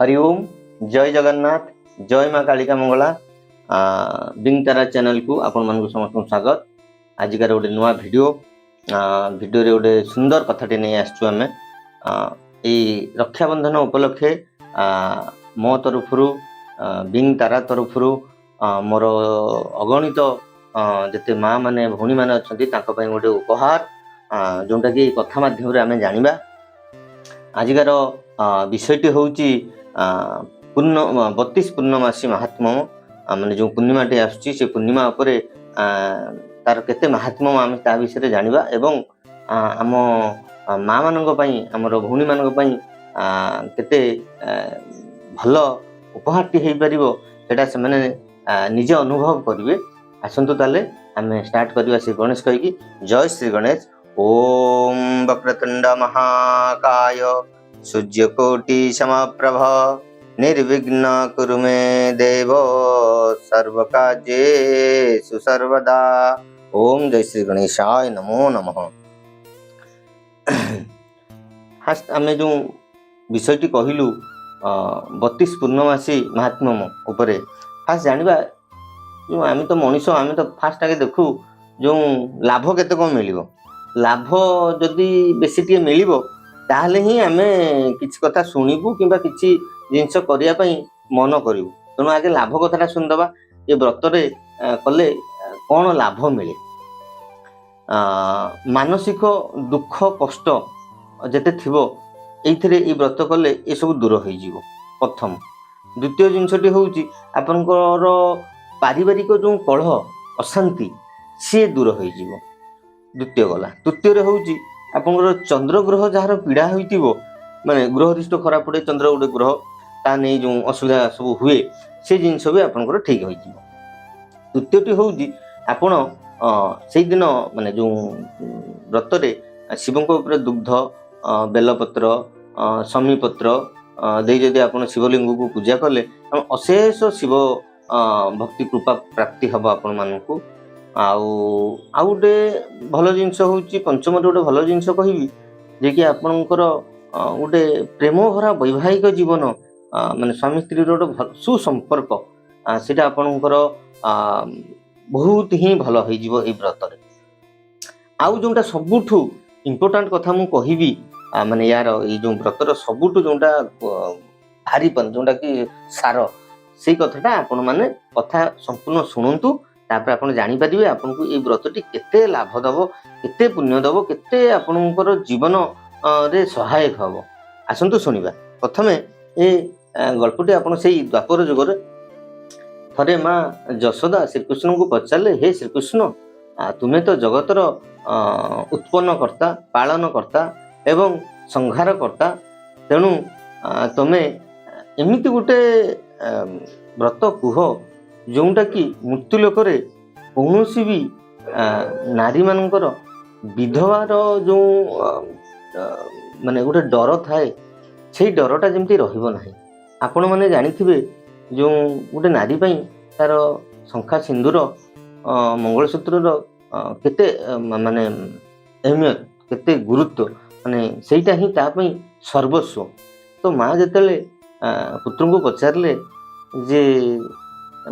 ହରି ଓମ୍, ଜୟ ଜଗନ୍ନାଥ, ଜୟ ମା କାଳିକା ମଙ୍ଗଳା। ବିଙ୍ଗ ତାରା ଚ୍ୟାନେଲକୁ ଆପଣମାନଙ୍କୁ ସମସ୍ତଙ୍କୁ ସ୍ୱାଗତ। ଆଜିକାର ଗୋଟେ ନୂଆ ଭିଡ଼ିଓରେ ଗୋଟେ ସୁନ୍ଦର କଥାଟି ନେଇ ଆସିଛୁ ଆମେ। ଏଇ ରକ୍ଷାବନ୍ଧନ ଉପଲକ୍ଷେ ମୋ ତରଫରୁ, ବିଙ୍ଗ ତାରା ତରଫରୁ ମୋର ଅଗଣିତ ଯେତେ ମା ମାନେ, ଭଉଣୀମାନେ ଅଛନ୍ତି, ତାଙ୍କ ପାଇଁ ଗୋଟେ ଉପହାର, ଯେଉଁଟାକି କଥା ମାଧ୍ୟମରେ ଆମେ ଜାଣିବା। ଆଜିକାର ବିଷୟଟି ହେଉଛି ପୂର୍ଣ୍ଣ 32 ପୂର୍ଣ୍ଣମାସୀ ମାହାତ୍ମ୍ୟ। ମାନେ ଯେଉଁ ପୂର୍ଣ୍ଣିମାଟି ଆସୁଛି, ସେ ପୂର୍ଣ୍ଣିମା ଉପରେ ତାର କେତେ ମାହାତ୍ମ୍ୟ, ଆମେ ତା ବିଷୟରେ ଜାଣିବା ଏବଂ ଆମ ମା ମାନଙ୍କ ପାଇଁ, ଆମର ଭଉଣୀମାନଙ୍କ ପାଇଁ କେତେ ଭଲ ଉପହାରଟି ହେଇପାରିବ, ସେଇଟା ସେମାନେ ନିଜେ ଅନୁଭବ କରିବେ। ଆସନ୍ତୁ ତାହେଲେ ଆମେ ଷ୍ଟାର୍ଟ କରିବା ଶ୍ରୀ ଗଣେଶ କହିକି। ଜୟ ଶ୍ରୀ ଗଣେଶ। ଓମ୍ ବକ୍ରତୁଣ୍ଡ ମହାକାୟ ସୂର୍ଯ୍ୟକୋଟି ସମପ୍ରଭ, ନିର୍ବିଘ୍ନ କୁରୁ ମେ ଦେବ ସର୍ବକାର୍ଯ୍ୟେଷୁ ସର୍ବଦା। ଓମ୍ ଜୟ ଶ୍ରୀ ଗଣେଶାୟ ନମୋ ନମଃ। ଫାଷ୍ଟ ଆମେ ଯେଉଁ ବିଷୟଟି କହିଲୁ, 32 ପୂର୍ଣ୍ଣମାସୀ ମାହାତ୍ମ୍ୟ ଉପରେ, ଫାଷ୍ଟ ଜାଣିବା ଯେଉଁ ଆମେ ତ ମଣିଷ, ଆମେ ତ ଫାଷ୍ଟ ଆଗେ ଦେଖୁ ଯେଉଁ ଲାଭ କେତେ କ'ଣ ମିଳିବ। ଲାଭ ଯଦି ବେଶୀ ଟିକେ ମିଳିବ, ତାହେଲେ ହିଁ ଆମେ କିଛି କଥା ଶୁଣିବୁ କିମ୍ବା କିଛି ଜିନିଷ କରିବା ପାଇଁ ମନ କରିବୁ। ତେଣୁ ଆଗେ ଲାଭ କଥାଟା ଶୁଣିଦେବା। ଏ ବ୍ରତରେ କଲେ କ'ଣ ଲାଭ ମିଳେ? ମାନସିକ ଦୁଃଖ କଷ୍ଟ ଯେତେ ଥିବ, ଏଇଥିରେ ଏଇ ବ୍ରତ କଲେ ଏସବୁ ଦୂର ହେଇଯିବ, ପ୍ରଥମ। ଦ୍ୱିତୀୟ ଜିନିଷଟି ହେଉଛି ଆପଣଙ୍କର ପାରିବାରିକ ଯେଉଁ କଳହ ଅଶାନ୍ତି, ସିଏ ଦୂର ହେଇଯିବ। ଦ୍ୱିତୀୟ ଗଲା। ତୃତୀୟରେ ହେଉଛି ଆପଣଙ୍କର ଚନ୍ଦ୍ରଗ୍ରହ ଯାହାର ପୀଡ଼ା ହୋଇଥିବ, ମାନେ ଗ୍ରହ ଦୃଷ୍ଟି ଖରାପ ପଡ଼େ, ଚନ୍ଦ୍ର ଗୋଟେ ଗ୍ରହ, ତା ନେଇ ଯେଉଁ ଅସୁବିଧା ସବୁ ହୁଏ, ସେ ଜିନିଷ ବି ଆପଣଙ୍କର ଠିକ୍ ହୋଇଯିବ। ତୃତୀୟଟି ହେଉଛି ଆପଣ ସେଇଦିନ, ମାନେ ଯେଉଁ ବ୍ରତରେ ଶିବଙ୍କ ଉପରେ ଦୁଗ୍ଧ, ବେଲପତ୍ର, ଶମୀପତ୍ର ଦେଇ ଯଦି ଆପଣ ଶିବଲିଙ୍ଗକୁ ପୂଜା କଲେ, ଅଶେଷ ଶିବ ଭକ୍ତି କୃପା ପ୍ରାପ୍ତି ହେବ ଆପଣମାନଙ୍କୁ। ଆଉ ଆଉ ଗୋଟେ ଭଲ ଜିନିଷ ହେଉଛି, ପଞ୍ଚମରେ ଗୋଟେ ଭଲ ଜିନିଷ କହିବି ଯେ କି ଆପଣଙ୍କର ଗୋଟେ ପ୍ରେମ ଭରା ବୈବାହିକ ଜୀବନ, ମାନେ ସ୍ୱାମୀ ସ୍ତ୍ରୀର ଗୋଟେ ସୁସମ୍ପର୍କ, ସେଇଟା ଆପଣଙ୍କର ବହୁତ ହିଁ ଭଲ ହେଇଯିବ ଏଇ ବ୍ରତରେ। ଆଉ ଯେଉଁଟା ସବୁଠୁ ଇମ୍ପୋର୍ଟାଣ୍ଟ କଥା ମୁଁ କହିବି, ମାନେ ୟାର ଏଇ ଯେଉଁ ବ୍ରତର ସବୁଠୁ ଯେଉଁଟା ଭାରି, ଯେଉଁଟା କି ସାର, ସେଇ କଥାଟା ଆପଣମାନେ କଥା ସମ୍ପୂର୍ଣ୍ଣ ଶୁଣନ୍ତୁ। ତାପରେ ଆପଣ ଜାଣିପାରିବେ ଆପଣଙ୍କୁ ଏଇ ବ୍ରତଟି କେତେ ଲାଭ ଦବ, କେତେ ପୁଣ୍ୟ ଦବ, କେତେ ଆପଣଙ୍କର ଜୀବନରେ ସହାୟକ ହବ। ଆସନ୍ତୁ ଶୁଣିବା। ପ୍ରଥମେ ଏ ଗଳ୍ପଟି ଆପଣ ସେଇ ଦ୍ୱାପର ଯୁଗରେ ଥରେ ମା ଯଶୋଦା ଶ୍ରୀକୃଷ୍ଣଙ୍କୁ ପଚାରିଲେ, "ହେ ଶ୍ରୀକୃଷ୍ଣ, ତୁମେ ତ ଜଗତର ଉତ୍ପନ୍ନକର୍ତ୍ତା, ପାଳନକର୍ତ୍ତା ଏବଂ ସଂହାରକର୍ତ୍ତା। ତେଣୁ ତମେ ଏମିତି ଗୋଟେ ବ୍ରତ କୁହ, ଯେଉଁଟାକି ମୃତ୍ୟୁଲୋକରେ କୌଣସି ବି ନାରୀମାନଙ୍କର ବିଧବାର ଯେଉଁ ମାନେ ଗୋଟେ ଡର ଥାଏ, ସେଇ ଡରଟା ଯେମିତି ରହିବ ନାହିଁ।" ଆପଣମାନେ ଜାଣିଥିବେ, ଯେଉଁ ଗୋଟେ ନାରୀ ପାଇଁ ତାର ଶଙ୍ଖା ସିନ୍ଦୁର, ମଙ୍ଗଳସୂତ୍ରର କେତେ ମାନେ ଅହମିୟତ, କେତେ ଗୁରୁତ୍ୱ, ମାନେ ସେଇଟା ହିଁ ତା ପାଇଁ ସର୍ବସ୍ୱ। ତ ମା ଯେତେବେଳେ ପୁତ୍ରଙ୍କୁ ପଚାରିଲେ ଯେ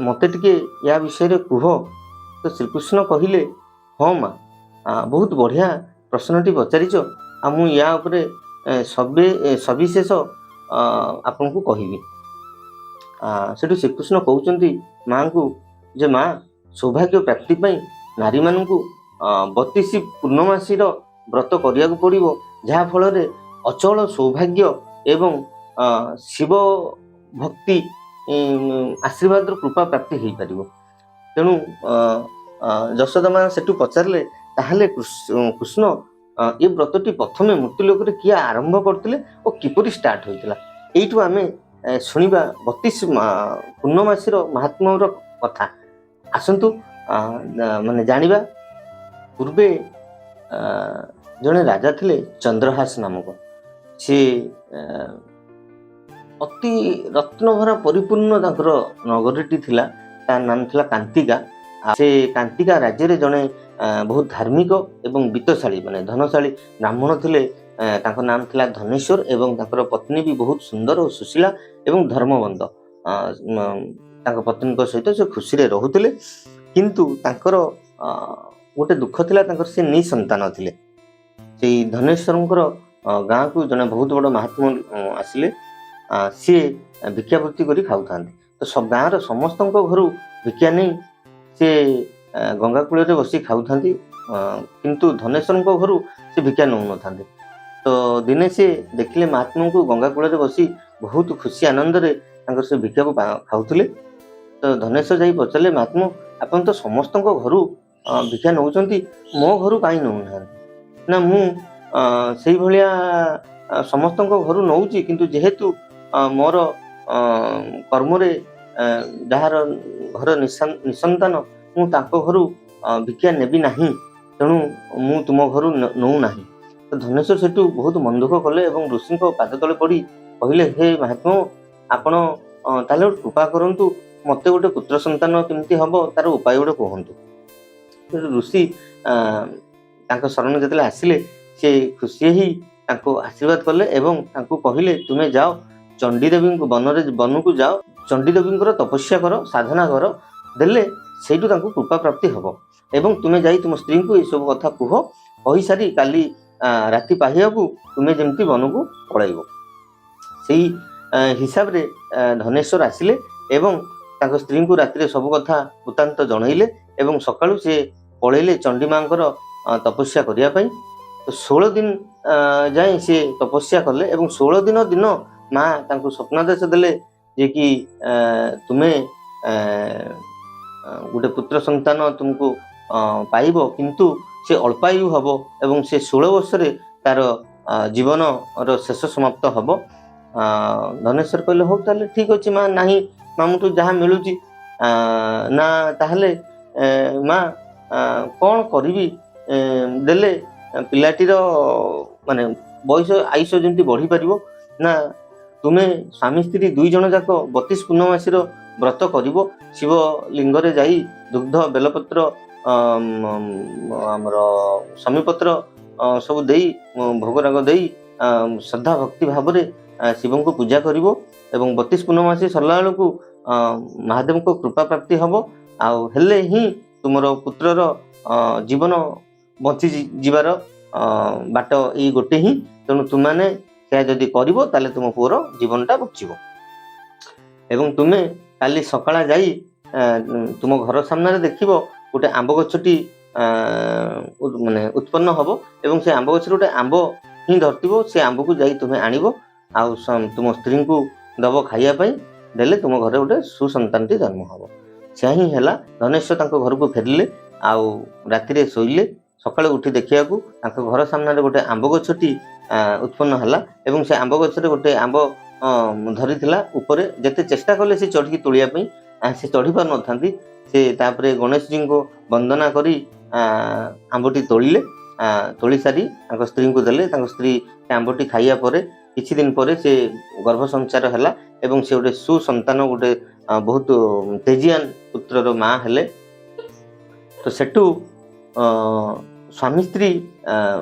ମୋତେ ଟିକେ ୟା ବିଷୟରେ କୁହ, ତ ଶ୍ରୀକୃଷ୍ଣ କହିଲେ, "ହଁ ମା, ବହୁତ ବଢ଼ିଆ ପ୍ରଶ୍ନଟି ପଚାରିଛ ଆଉ ମୁଁ ୟା ଉପରେ ସବେ ସବିଶେଷ ଆପଣଙ୍କୁ କହିବି।" ସେଠୁ ଶ୍ରୀକୃଷ୍ଣ କହୁଛନ୍ତି ମାଙ୍କୁ ଯେ ମା, ସୌଭାଗ୍ୟ ପ୍ରାପ୍ତି ପାଇଁ ନାରୀମାନଙ୍କୁ 32 ପୂର୍ଣ୍ଣମାସୀର ବ୍ରତ କରିବାକୁ ପଡ଼ିବ, ଯାହାଫଳରେ ଅଚଳ ସୌଭାଗ୍ୟ ଏବଂ ଶିବ ଭକ୍ତି ଆଶୀର୍ବାଦର କୃପା ପ୍ରାପ୍ତି ହେଇପାରିବ। ତେଣୁ ଯଶୋଦା ମା ସେଠୁ ପଚାରିଲେ, "ତାହେଲେ କୃଷ୍ଣ, ଏ ବ୍ରତଟି ପ୍ରଥମେ ମୃତ୍ୟୁଲୋକରେ କିଏ ଆରମ୍ଭ କରିଥିଲେ ଓ କିପରି ଷ୍ଟାର୍ଟ ହୋଇଥିଲା?" ଏଇଠୁ ଆମେ ଶୁଣିବା 32 ପୂର୍ଣ୍ଣମାସୀର ମାହାତ୍ମ୍ୟର କଥା। ଆସନ୍ତୁ ମାନେ ଜାଣିବା। ପୂର୍ବେ ଜଣେ ରାଜା ଥିଲେ ଚନ୍ଦ୍ରହାସ ନାମକ। ସିଏ ଅତି ରତ୍ନଭରା ପରିପୂର୍ଣ୍ଣ ତାଙ୍କର ନଗରୀଟି ଥିଲା। ତା ନାମ ଥିଲା କାନ୍ତିକା। ଆଉ ସେ କାନ୍ତିକା ରାଜ୍ୟରେ ଜଣେ ବହୁତ ଧାର୍ମିକ ଏବଂ ବିତ୍ତଶାଳୀ, ମାନେ ଧନଶାଳୀ ବ୍ରାହ୍ମଣ ଥିଲେ। ତାଙ୍କ ନାମ ଥିଲା ଧନେଶ୍ୱର ଏବଂ ତାଙ୍କର ପତ୍ନୀ ବି ବହୁତ ସୁନ୍ଦର ଓ ସୁଶୀଳା ଏବଂ ଧର୍ମବନ୍ଧ। ତାଙ୍କ ପତ୍ନୀଙ୍କ ସହିତ ସେ ଖୁସିରେ ରହୁଥିଲେ। କିନ୍ତୁ ତାଙ୍କର ଗୋଟେ ଦୁଃଖ ଥିଲା, ତାଙ୍କର ସେ ନିସନ୍ତାନ ଥିଲେ। ସେଇ ଧନେଶ୍ୱରଙ୍କର ଗାଁକୁ ଜଣେ ବହୁତ ବଡ଼ ମହାତ୍ମା ଆସିଲେ। ସିଏ ଭିକ୍ଷାବୃତ୍ତି କରି ଖାଉଥାନ୍ତି। ତ ଗାଁର ସମସ୍ତଙ୍କ ଘରୁ ଭିକ୍ଷା ନେଇ ସେ ଗଙ୍ଗା କୂଳରେ ବସି ଖାଉଥାନ୍ତି, କିନ୍ତୁ ଧନେଶ୍ୱରଙ୍କ ଘରୁ ସେ ଭିକ୍ଷା ନେଉନଥାନ୍ତି। ତ ଦିନେ ସେ ଦେଖିଲେ ମହାତ୍ମାଙ୍କୁ ଗଙ୍ଗା କୂଳରେ ବସି ବହୁତ ଖୁସି ଆନନ୍ଦରେ ତାଙ୍କର ସେ ଭିକ୍ଷାକୁ ଖାଉଥିଲେ। ତ ଧନେଶ୍ୱର ଯାଇ ପଚାରିଲେ, ମହାତ୍ମା, ଆପଣ ତ ସମସ୍ତଙ୍କ ଘରୁ ଭିକ୍ଷା ନେଉଛନ୍ତି, ମୋ ଘରୁ କାହିଁ ନେଉନାହାନ୍ତି? ନା, ମୁଁ ସେଇଭଳିଆ ସମସ୍ତଙ୍କ ଘରୁ ନେଉଛି, କିନ୍ତୁ ଯେହେତୁ ମୋର କର୍ମରେ ଯାହାର ଘର ନିସନ୍ତାନ, ମୁଁ ତାଙ୍କ ଘରୁ ଭିକ୍ଷା ନେବି ନାହିଁ, ତେଣୁ ମୁଁ ତୁମ ଘରୁ ନେଉନାହିଁ। ତ ଧନେଶ୍ୱର ସେଠୁ ବହୁତ ମନ ଦୁଃଖ କଲେ ଏବଂ ଋଷିଙ୍କ ପାଦ ତଳେ ପଡ଼ି କହିଲେ, ହେ ମହାତ୍ମା, ଆପଣ ତାହେଲେ ଗୋଟେ କୃପା କରନ୍ତୁ, ମୋତେ ଗୋଟେ ପୁତ୍ର ସନ୍ତାନ କେମିତି ହବ ତାର ଉପାୟ ଗୋଟେ କୁହନ୍ତୁ। ତେଣୁ ଋଷି ତାଙ୍କ ଶରଣ ଯେତେବେଳେ ଆସିଲେ, ସେ ଖୁସି ହେଇ ତାଙ୍କୁ ଆଶୀର୍ବାଦ କଲେ ଏବଂ ତାଙ୍କୁ କହିଲେ, ତୁମେ ଯାଅ ଚଣ୍ଡୀଦେବୀଙ୍କୁ ବନରେ ବନକୁ ଯାଅ, ଚଣ୍ଡୀଦେବୀଙ୍କର ତପସ୍ୟା କର, ସାଧନା କର, ଦେଲେ ସେଇଠୁ ତାଙ୍କୁ କୃପା ପ୍ରାପ୍ତି ହବ ଏବଂ ତୁମେ ଯାଇ ତୁମ ସ୍ତ୍ରୀଙ୍କୁ ଏସବୁ କଥା କୁହ। କହିସାରି କାଲି ରାତି ପାହିବାକୁ ତୁମେ ଯେମିତି ବନକୁ ପଳାଇବ। ସେଇ ହିସାବରେ ଧନେଶ୍ୱର ଆସିଲେ ଏବଂ ତାଙ୍କ ସ୍ତ୍ରୀଙ୍କୁ ରାତିରେ ସବୁ କଥା ବୃତ୍ତାନ୍ତ ଜଣେଇଲେ ଏବଂ ସକାଳୁ ସେ ପଳେଇଲେ ଚଣ୍ଡୀ ମାଙ୍କର ତପସ୍ୟା କରିବା ପାଇଁ। ତ 16 ଦିନ ଯାଏଁ ସେ ତପସ୍ୟା କଲେ ଏବଂ 16 ଦିନ ଦିନ ମା ତାଙ୍କୁ ସ୍ୱପ୍ନାଦେଶ ଦେଲେ ଯେ କି ତୁମେ ଗୋଟେ ପୁତ୍ର ସନ୍ତାନ ତୁମକୁ ପାଇବ, କିନ୍ତୁ ସେ ଅଳ୍ପାୟୁ ହବ ଏବଂ ସେ 16 ବର୍ଷରେ ତାର ଜୀବନର ଶେଷ ସମାପ୍ତ ହବ। ଧନେଶ୍ୱର କହିଲେ, ହଉ ତାହେଲେ ଠିକ ଅଛି ମା, ନାହିଁ ମାମୁଁଠୁ ଯାହା ମିଳୁଛି। ନା, ତାହେଲେ ମା, କ'ଣ କରିବି ଦେଲେ ପିଲାଟିର ମାନେ ବୟସ ଆୟୁଷ ଯେମିତି ବଢ଼ିପାରିବ? ନା, ତୁମେ ସ୍ୱାମୀ ସ୍ତ୍ରୀ ଦୁଇ ଜଣ ଯାକ 32 ପୂର୍ଣ୍ଣମାସୀର ବ୍ରତ କରିବ। ଶିବ ଲିଙ୍ଗରେ ଯାଇ ଦୁଗ୍ଧ, ବେଲପତ୍ର, ଆମର ଶମୀପତ୍ର ସବୁ ଦେଇ, ଭୋଗରାଗ ଦେଇ, ଶ୍ରଦ୍ଧା ଭକ୍ତି ଭାବରେ ଶିବଙ୍କୁ ପୂଜା କରିବ ଏବଂ 32 ପୂର୍ଣ୍ଣମାସୀ ସରିଲା ବେଳକୁ ମହାଦେବଙ୍କ କୃପା ପ୍ରାପ୍ତି ହବ, ଆଉ ହେଲେ ହିଁ ତୁମର ପୁତ୍ରର ଜୀବନ ବଞ୍ଚି ଯିବାର ବାଟ ଏଇ ଗୋଟେ ହିଁ। ତେଣୁ ତୁମାନେ ସେୟା ଯଦି କରିବ, ତାହେଲେ ତୁମ ପୁଅର ଜୀବନଟା ବଞ୍ଚିବ ଏବଂ ତୁମେ କାଲି ସକାଳେ ଯାଇ ତୁମ ଘର ସାମ୍ନାରେ ଦେଖିବ ଗୋଟେ ଆମ୍ବ ଗଛଟି ମାନେ ଉତ୍ପନ୍ନ ହବ ଏବଂ ସେ ଆମ୍ବ ଗଛରେ ଗୋଟେ ଆମ୍ବ ହିଁ ଧରିଥିବ। ସେ ଆମ୍ବକୁ ଯାଇ ତୁମେ ଆଣିବ ଆଉ ତୁମ ସ୍ତ୍ରୀଙ୍କୁ ଦବ ଖାଇବା ପାଇଁ। ଦେଲେ ତୁମ ଘରେ ଗୋଟେ ସୁସନ୍ତାନଟି ଜନ୍ମ ହବ। ସେୟା ହିଁ ହେଲା। ଧନେଶ୍ୱର ତାଙ୍କ ଘରକୁ ଫେରିଲେ ଆଉ ରାତିରେ ଶୋଇଲେ। ସକାଳୁ ଉଠି ଦେଖିବାକୁ ତାଙ୍କ ଘର ସାମ୍ନାରେ ଗୋଟେ ଆମ୍ବ ଗଛଟି ଉତ୍ପନ୍ନ ହେଲା ଏବଂ ସେ ଆମ୍ବ ଗଛରେ ଗୋଟେ ଆମ୍ବ ଧରିଥିଲା ଉପରେ। ଯେତେ ଚେଷ୍ଟା କଲେ ସେ ଚଢ଼ିକି ତୋଳିବା ପାଇଁ, ସେ ଚଢ଼ି ପାରୁନଥାନ୍ତି। ସେ ତାପରେ ଗଣେଶଜୀଙ୍କୁ ବନ୍ଦନା କରି ଆମ୍ବଟି ତୋଳିଲେ। ତୋଳି ସାରି ତାଙ୍କ ସ୍ତ୍ରୀଙ୍କୁ ଦେଲେ। ତାଙ୍କ ସ୍ତ୍ରୀ ସେ ଆମ୍ବଟି ଖାଇବା ପରେ କିଛି ଦିନ ପରେ ସେ ଗର୍ଭ ସଞ୍ଚାର ହେଲା ଏବଂ ସେ ଗୋଟେ ସୁସନ୍ତାନ, ଗୋଟେ ବହୁତ ତେଜିଆନ ପୁତ୍ରର ମା ହେଲେ। ତ ସେଠୁ ସ୍ୱାମୀ ସ୍ତ୍ରୀ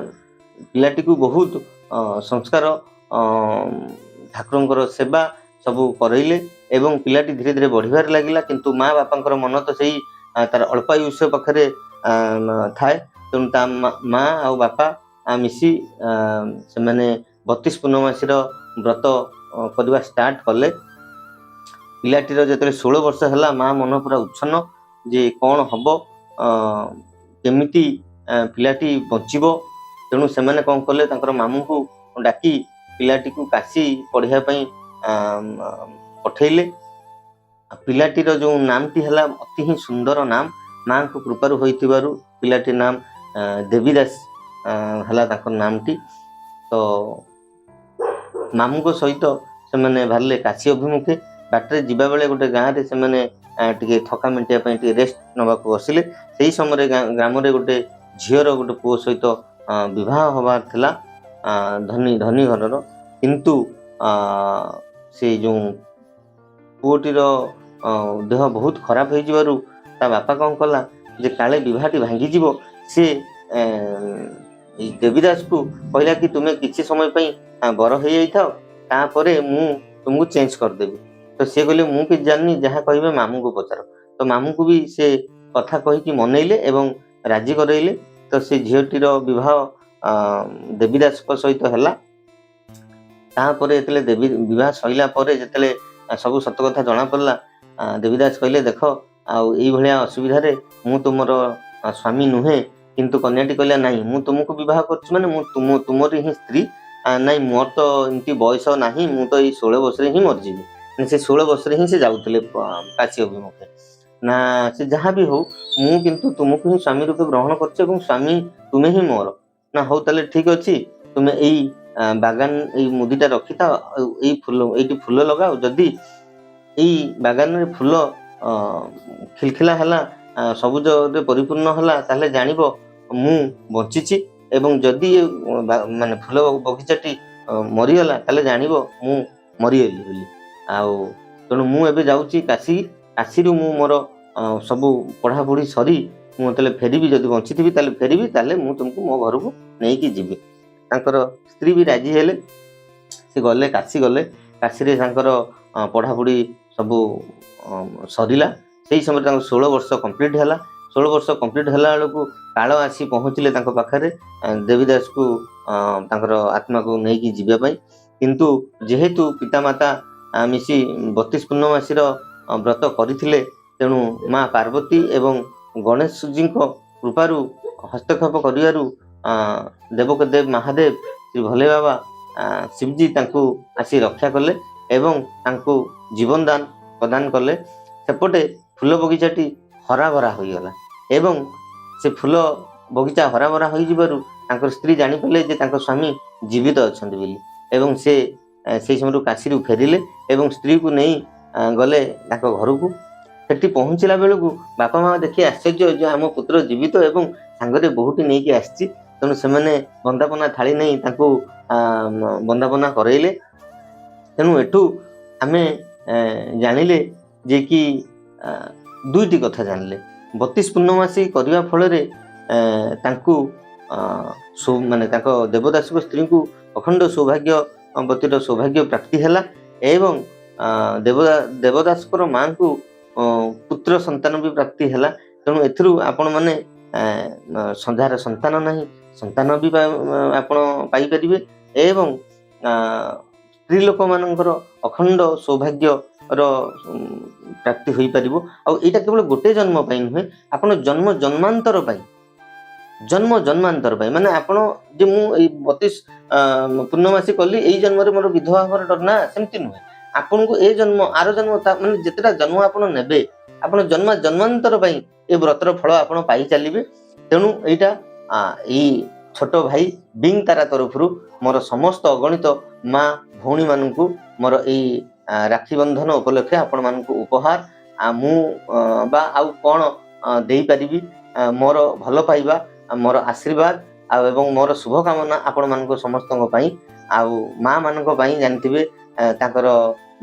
ପିଲାଟିକୁ ବହୁତ ସଂସ୍କାର, ଠାକୁରଙ୍କର ସେବା ସବୁ କରେଇଲେ ଏବଂ ପିଲାଟି ଧୀରେ ଧୀରେ ବଢ଼ିବାରେ ଲାଗିଲା। କିନ୍ତୁ ମା ବାପାଙ୍କର ମନ ତ ସେଇ ତାର ଅଳ୍ପାୟୁଷ ପାଖରେ ଥାଏ। ତେଣୁ ତା ମା ଆଉ ବାପା ମିଶି ସେମାନେ 32 ପୂର୍ଣ୍ଣମାସୀର ବ୍ରତ କରିବା ଷ୍ଟାର୍ଟ କଲେ। ପିଲାଟିର ଯେତେବେଳେ 16 ବର୍ଷ ହେଲା, ମା ମନ ପୁରା ଉଚ୍ଛନ୍ନ ଯେ କ'ଣ ହବ, କେମିତି ପିଲାଟି ବଞ୍ଚିବ। ତେଣୁ ସେମାନେ କ'ଣ କଲେ, ତାଙ୍କର ମାମୁଁଙ୍କୁ ଡାକି ପିଲାଟିକୁ କାଶୀ ପଢ଼ିବା ପାଇଁ ପଠେଇଲେ। ଆଉ ପିଲାଟିର ଯୋଉ ନାମଟି ହେଲା ଅତି ହିଁ ସୁନ୍ଦର ନାମ, ମାଙ୍କ କୃପାରୁ ହୋଇଥିବାରୁ ପିଲାଟି ନାମ ଦେବୀଦାସ ହେଲା ତାଙ୍କ ନାମଟି। ତ ମାମୁଁଙ୍କ ସହିତ ସେମାନେ ବାହାରିଲେ କାଶୀ ଅଭିମୁଖେ। ବାଟରେ ଯିବାବେଳେ ଗୋଟେ ଗାଁରେ ସେମାନେ ଟିକେ ଥକା ମେଣ୍ଟିବା ପାଇଁ ଟିକେ ରେଷ୍ଟ ନେବାକୁ ବସିଲେ। ସେଇ ସମୟରେ ଗ୍ରାମରେ ଗୋଟେ ଝିଅର ଗୋଟେ ପୁଅ ସହିତ ବିବାହ ହବାର ଥିଲା, ଧନୀ ଧନୀ ଘରର। କିନ୍ତୁ ସେ ଯୋଉ ପୁଅଟିର ଦେହ ବହୁତ ଖରାପ ହେଇଯିବାରୁ ତା ବାପା କ'ଣ କଲା ଯେ କାଳେ ବିବାହଟି ଭାଙ୍ଗିଯିବ, ସେ ଏଇ ଦେବୀଦାସକୁ କହିଲା କି ତୁମେ କିଛି ସମୟ ପାଇଁ ବର ହେଇଯାଇଥାଅ, ତାପରେ ମୁଁ ତୁମକୁ ଚେଞ୍ଜ କରିଦେବି। ତ ସିଏ କହିଲେ, ମୁଁ କିଛି ଜାଣିନି, ଯାହା କହିବେ ମାମୁଁଙ୍କୁ ପଚାର। ତ ମାମୁଁକୁ ବି ସେ କଥା କହିକି ମନେଇଲେ ଏବଂ ରାଜି କରେଇଲେ। ତ ସେ ଝିଅଟିର ବିବାହ ଦେବୀଦାସଙ୍କ ସହିତ ହେଲା। ତାପରେ ଯେତେବେଳେ ଦେବୀ ବିବାହ ସରିଲା ପରେ ଯେତେବେଳେ ସବୁ ସତ କଥା ଜଣାପଡ଼ିଲା, ଦେବୀଦାସ କହିଲେ, ଦେଖ, ଆଉ ଏଇଭଳିଆ ଅସୁବିଧାରେ ମୁଁ ତୁମର ସ୍ୱାମୀ ନୁହେଁ। କିନ୍ତୁ କନ୍ୟାଟି କହିଲା, ନାହିଁ, ମୁଁ ତୁମକୁ ବିବାହ କରୁଛି, ମାନେ ମୁଁ ତୁମରି ହିଁ ସ୍ତ୍ରୀ। ନାଇଁ, ମୋର ତ ଏମିତି ବୟସ ନାହିଁ, ମୁଁ ତ ଏଇ 16 ବର୍ଷରେ ହିଁ ମରିଯିବି। ମାନେ ସେ 16 ବର୍ଷରେ ହିଁ ସେ ଯାଉଥିଲେ କାଶୀ ଅଭିମୁଖେ। ନା, ସେ ଯାହା ବି ହଉ, ମୁଁ କିନ୍ତୁ ତୁମକୁ ହିଁ ସ୍ୱାମୀ ରୂପେ ଗ୍ରହଣ କରୁଛି ଏବଂ ସ୍ୱାମୀ ତୁମେ ହିଁ ମୋର। ନା, ହଉ, ତାହେଲେ ଠିକ ଅଛି, ତୁମେ ଏଇ ବାଗାନ, ଏଇ ମୁଦିଟା ରଖିଥାଅ ଆଉ ଏଇ ଫୁଲ, ଏଇଠି ଫୁଲ ଲଗାଅ। ଯଦି ଏଇ ବାଗାନରେ ଫୁଲ ଖିଲଖିଲା ହେଲା, ସବୁଜରେ ପରିପୂର୍ଣ୍ଣ ହେଲା, ତାହେଲେ ଜାଣିବ ମୁଁ ବଞ୍ଚିଛି ଏବଂ ଯଦି ଏ ମାନେ ଫୁଲ ବଗିଚାଟି ମରିଗଲା, ତାହେଲେ ଜାଣିବ ମୁଁ ମରିଗଲି ବୋଲି। ଆଉ ତେଣୁ ମୁଁ ଏବେ ଯାଉଛି କାଶୀ। କାଶୀରୁ ମୁଁ ମୋର ସବୁ ପଢ଼ାପଢ଼ି ସରି ମୁଁ ଯେତେବେଳେ ଫେରିବି, ଯଦି ବଞ୍ଚିଥିବି ତାହେଲେ ଫେରିବି, ତାହେଲେ ମୁଁ ତୁମକୁ ମୋ ଘରକୁ ନେଇକି ଯିବି। ତାଙ୍କର ସ୍ତ୍ରୀ ବି ରାଜି ହେଲେ। ସେ ଗଲେ, କାଶୀ ଗଲେ। କାଶୀରେ ତାଙ୍କର ପଢ଼ାପଢ଼ି ସବୁ ସରିଲା। ସେଇ ସମୟରେ ତାଙ୍କ 16 ବର୍ଷ କମ୍ପ୍ଲିଟ୍ ହେଲା। 16 ବର୍ଷ କମ୍ପ୍ଲିଟ୍ ହେଲା ବେଳକୁ କାଳ ଆସି ପହଞ୍ଚିଲେ ତାଙ୍କ ପାଖରେ ଦେବୀଦାସକୁ ତାଙ୍କର ଆତ୍ମାକୁ ନେଇକି ଯିବା ପାଇଁ। କିନ୍ତୁ ଯେହେତୁ ପିତାମାତା ମିଶି 32 ପୂର୍ଣ୍ଣମାସୀର ବ୍ରତ କରିଥିଲେ, ତେଣୁ ମା ପାର୍ବତୀ ଏବଂ ଗଣେଶଜୀଙ୍କ କୃପାରୁ ହସ୍ତକ୍ଷେପ କରିବାରୁ ଦେବଦେବ ମହାଦେବ ଶ୍ରୀ ଭୋଲେ ବାବା ଶିବଜୀ ତାଙ୍କୁ ଆସି ରକ୍ଷା କଲେ ଏବଂ ତାଙ୍କୁ ଜୀବନ ଦାନ ପ୍ରଦାନ କଲେ। ସେପଟେ ଫୁଲ ବଗିଚାଟି ହରାଭରା ହୋଇଗଲା ଏବଂ ସେ ଫୁଲ ବଗିଚା ହରାଭରା ହୋଇଯିବାରୁ ତାଙ୍କର ସ୍ତ୍ରୀ ଜାଣିପାରିଲେ ଯେ ତାଙ୍କ ସ୍ୱାମୀ ଜୀବିତ ଅଛନ୍ତି ବୋଲି ଏବଂ ସେ ସେଇ ସମୟରୁ କାଶୀରୁ ଫେରିଲେ ଏବଂ ସ୍ତ୍ରୀକୁ ନେଇ ଗଲେ ତାଙ୍କ ଘରକୁ। ସେଠି ପହଞ୍ଚିଲା ବେଳକୁ ବାପା ମା ଦେଖି ଆଶ୍ଚର୍ଯ୍ୟ ଯେ ଆମ ପୁତ୍ର ଜୀବିତ ଏବଂ ସାଙ୍ଗରେ ବୋହୂଟି ନେଇକି ଆସିଛି। ତେଣୁ ସେମାନେ ବନ୍ଦାପନା ଥାଳି ନେଇ ତାଙ୍କୁ ବନ୍ଦାପନା କରେଇଲେ। ତେଣୁ ଏଠୁ ଆମେ ଜାଣିଲେ ଯେ କି ଦୁଇଟି କଥା ଜାଣିଲେ। 32 ପୂର୍ଣ୍ଣମାସୀ କରିବା ଫଳରେ ତାଙ୍କୁ ମାନେ ତାଙ୍କ ଦେବଦାସଙ୍କ ସ୍ତ୍ରୀଙ୍କୁ ଅଖଣ୍ଡ ସୌଭାଗ୍ୟବତୀର ସୌଭାଗ୍ୟ ପ୍ରାପ୍ତି ହେଲା ଏବଂ ଦେବଦାସଙ୍କର ମାଙ୍କୁ ପୁତ୍ର ସନ୍ତାନ ବି ପ୍ରାପ୍ତି ହେଲା। ତେଣୁ ଏଥିରୁ ଆପଣମାନେ ଯାହାର ସନ୍ତାନ ନାହିଁ, ସନ୍ତାନ ବି ଆପଣ ପାଇପାରିବେ ଏବଂ ସ୍ତ୍ରୀ ଲୋକମାନଙ୍କର ଅଖଣ୍ଡ ସୌଭାଗ୍ୟର ପ୍ରାପ୍ତି ହୋଇପାରିବ। ଆଉ ଏଇଟା କେବଳ ଗୋଟେ ଜନ୍ମ ପାଇଁ ନୁହେଁ, ଆପଣ ଜନ୍ମ ଜନ୍ମାନ୍ତର ପାଇଁ, ଜନ୍ମ ଜନ୍ମାନ୍ତର ପାଇଁ। ମାନେ ଆପଣ ଯେ ମୁଁ ଏଇ 32 ପୂର୍ଣ୍ଣମାସୀ କଲି, ଏଇ ଜନ୍ମରେ ମୋର ବିଧବା ହେବାର ଡର ନା, ସେମିତି ନୁହେଁ। ଆପଣଙ୍କୁ ଏ ଜନ୍ମ, ଆର ଜନ୍ମ, ତା ମାନେ ଯେତେଟା ଜନ୍ମ ଆପଣ ନେବେ, ଆପଣ ଜନ୍ମ ଜନ୍ମାନ୍ତର ପାଇଁ ଏ ବ୍ରତର ଫଳ ଆପଣ ପାଇ ଚାଲିବେ। ତେଣୁ ଏଇଟା ଏଇ ଛୋଟ ଭାଇ ବିଙ୍ଗ ତାରା ତରଫରୁ ମୋର ସମସ୍ତ ଅଗଣିତ ମା ଭଉଣୀମାନଙ୍କୁ ମୋର ଏଇ ରାକ୍ଷୀ ବନ୍ଧନ ଉପଲକ୍ଷେ ଆପଣମାନଙ୍କୁ ଉପହାର। ମୁଁ ବା ଆଉ କ'ଣ ଦେଇପାରିବି? ମୋର ଭଲ ପାଇବା, ମୋର ଆଶୀର୍ବାଦ ଆଉ ଏବଂ ମୋର ଶୁଭକାମନା ଆପଣମାନଙ୍କୁ ସମସ୍ତଙ୍କ ପାଇଁ। ଆଉ ମା ମାନଙ୍କ ପାଇଁ ଜାଣିଥିବେ, ତାଙ୍କର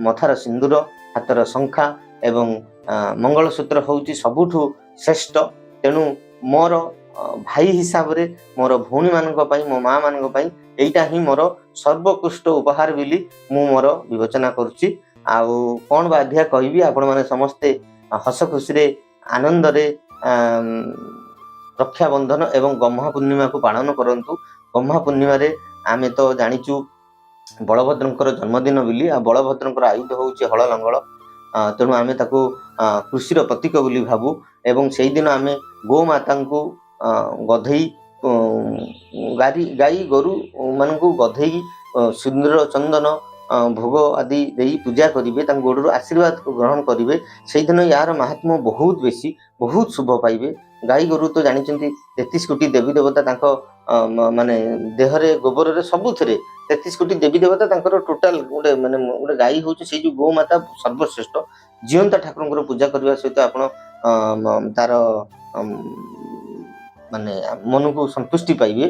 ମଥାର ସିନ୍ଦୁର, ହାତର ଶଙ୍ଖା ଏବଂ ମଙ୍ଗଳସୂତ୍ର ହେଉଛି ସବୁଠୁ ଶ୍ରେଷ୍ଠ। ତେଣୁ ମୋର ଭାଇ ହିସାବରେ ମୋର ଭଉଣୀମାନଙ୍କ ପାଇଁ, ମୋ ମା ମାନଙ୍କ ପାଇଁ ଏଇଟା ହିଁ ମୋର ସର୍ବୋତ୍କୃଷ୍ଟ ଉପହାର ବୋଲି ମୁଁ ମୋର ବିବେଚନା କରୁଛି। ଆଉ କ'ଣ ବା ଅଧିକା କହିବି? ଆପଣମାନେ ସମସ୍ତେ ହସ ଖୁସିରେ, ଆନନ୍ଦରେ ରକ୍ଷାବନ୍ଧନ ଏବଂ ଗହ୍ମା ପୂର୍ଣ୍ଣିମାକୁ ପାଳନ କରନ୍ତୁ। ଗହ୍ମା ପୂର୍ଣ୍ଣିମାରେ ଆମେ ତ ଜାଣିଛୁ ବଳଭଦ୍ରଙ୍କର ଜନ୍ମଦିନ ବୋଲି। ଆଉ ବଳଭଦ୍ରଙ୍କର ଆୟୁଧ ହେଉଛି ହଳ ଲଙ୍ଗଳ। ତେଣୁ ଆମେ ତାକୁ କୃଷିର ପ୍ରତୀକ ବୋଲି ଭାବୁ ଏବଂ ସେଇଦିନ ଆମେ ଗୋମାତାଙ୍କୁ ଗଧେଇ, ଗାଈ ଗୋରୁ ମାନଙ୍କୁ ଗଧେଇ ସିନ୍ଦୁର, ଚନ୍ଦନ, ଭୋଗ ଆଦି ଦେଇ ପୂଜା କରିବେ, ତାଙ୍କ ଗୋଡ଼ରୁ ଆଶୀର୍ବାଦ ଗ୍ରହଣ କରିବେ। ସେଇଦିନ ୟାର ମାହାତ୍ମ୍ୟ ବହୁତ ବେଶୀ, ବହୁତ ଶୁଭ ପାଇବେ। ଗାଈ ଗୋରୁ ତ ଜାଣିଛନ୍ତି 33 କୋଟି ଦେବୀ ଦେବତା ତାଙ୍କ ମାନେ ଦେହରେ, ଗୋବରରେ, ସବୁଥିରେ 33 କୋଟି ଦେବୀ ଦେବତା ତାଙ୍କର ଟୋଟାଲ ଗୋଟେ ମାନେ ଗୋଟେ ଗାଈ ହେଉଛି ସେଇ ଯୋଉ ଗୋମାତା ସର୍ବଶ୍ରେଷ୍ଠ। ଜିଅନ୍ତା ଠାକୁରଙ୍କର ପୂଜା କରିବା ସହିତ ଆପଣ ତାର ମାନେ ମନକୁ ସନ୍ତୁଷ୍ଟି ପାଇବେ।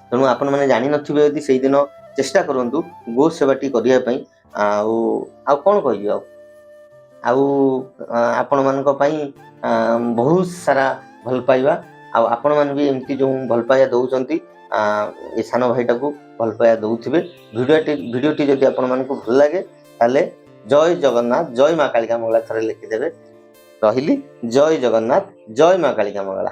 ତେଣୁ ଆପଣମାନେ ଜାଣିନଥିବେ ଯଦି, ସେଇଦିନ ଚେଷ୍ଟା କରନ୍ତୁ ଗୋ ସେବାଟି କରିବା ପାଇଁ। ଆଉ ଆଉ କ'ଣ କହିବି? ଆଉ ଆଉ ଆପଣମାନଙ୍କ ପାଇଁ ବହୁତ ସାରା ଭଲ ପାଇବା। ଆଉ ଆପଣମାନେ ବି ଏମିତି ଯେଉଁ ଭଲ ପାଇବା ଦଉଛନ୍ତି, ଏ ସାନ ଭାଇଟାକୁ ଭଲ ପାଇବା ଦେଉଥିବେ। ଭିଡ଼ିଓଟି ଯଦି ଆପଣମାନଙ୍କୁ ଭଲ ଲାଗେ, ତାହେଲେ ଜୟ ଜଗନ୍ନାଥ, ଜୟ ମା କାଳିକା ମଙ୍ଗଳା ଥରେ ଲେଖିଦେବେ। ରହିଲି, ଜୟ ଜଗନ୍ନାଥ, ଜୟ ମା କାଳିକା ମଙ୍ଗଳା।